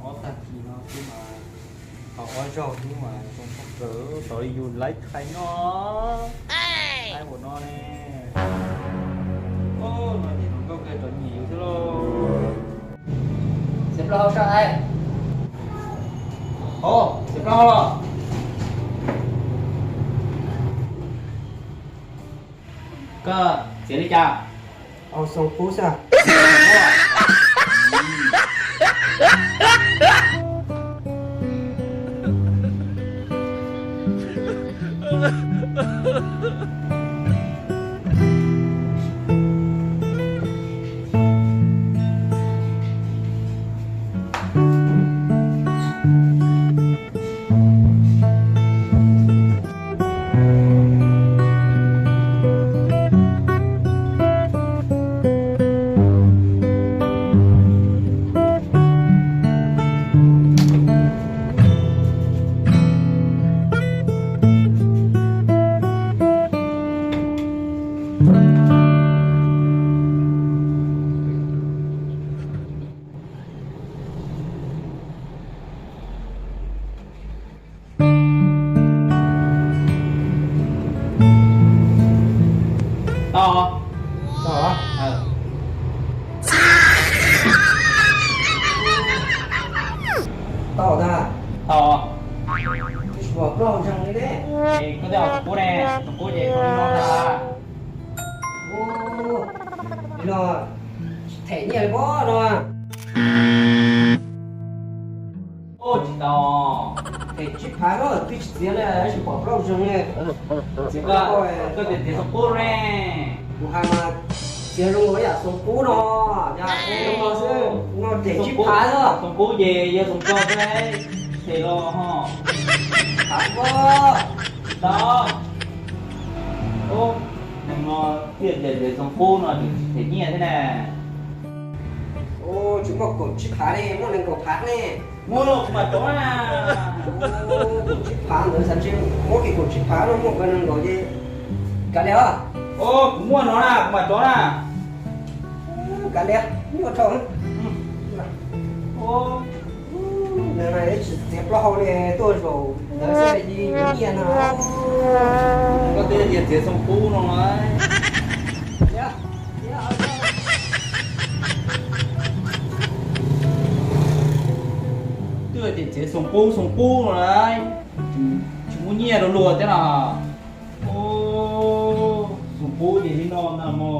Ob tag kis no xwb mas, tau ob zaug xwb mas zoo tshaj plaws, raws li yus laiv thaij no. Ai ua no ne. Ub, no ces zoo nkauj kawg, rov nyiam yus xwb lauj. Txiav plaub hau saib. Ov, txiav plaub hau los? Koj txiav li cas? Au, xoo qub xwb. Tau. Tau. Tau tag. Tau. Tsis pom plaub hau ntseeg li ne. Koj tej xoo qub ne, xoo qub ces zoo li no ntag. Ub, li no them nyiaj li pob no. Ub, tsis tau. Them tsib phav no twb tsis txiav li, tsis pom plaub hau ntseeg li. Txiav koj, koj tias txiav xoo qub ne. Kuv hais mas txiav zoo nkaus yam xoo qub no, yam zoo no xwb, no them tsib phav xwb. Xoo qub ces yog xoo rau xwb, them los ho. Tsis tau. Ub, neeg no thiaj tias txiav xoo qub no tseem them nyiaj thiab na. Ub, tsis muaj kaum tsib phav ne, muaj nees nkaum phav ne. Muaj los kuv mam rov na. Kaum tsib phav ntawd xav ntshe muab kiag kaum tsib phav no muaj nees nkaum ces kav liam os. Kuv muaj no na, kuv mam rov na. Kav liam, nyuaj dhau. Neeg no tsis txiav plaub hau li, tuaj zaum ntawd xwb yeej yuav nyiaj no. Koj twb tias txiav xoo qub no lauj. Twb tias txiav xoo qub xoo qub no lauj, tsis muaj nyiaj rau luag thiab no. Xoo qub ces li no ntag mog.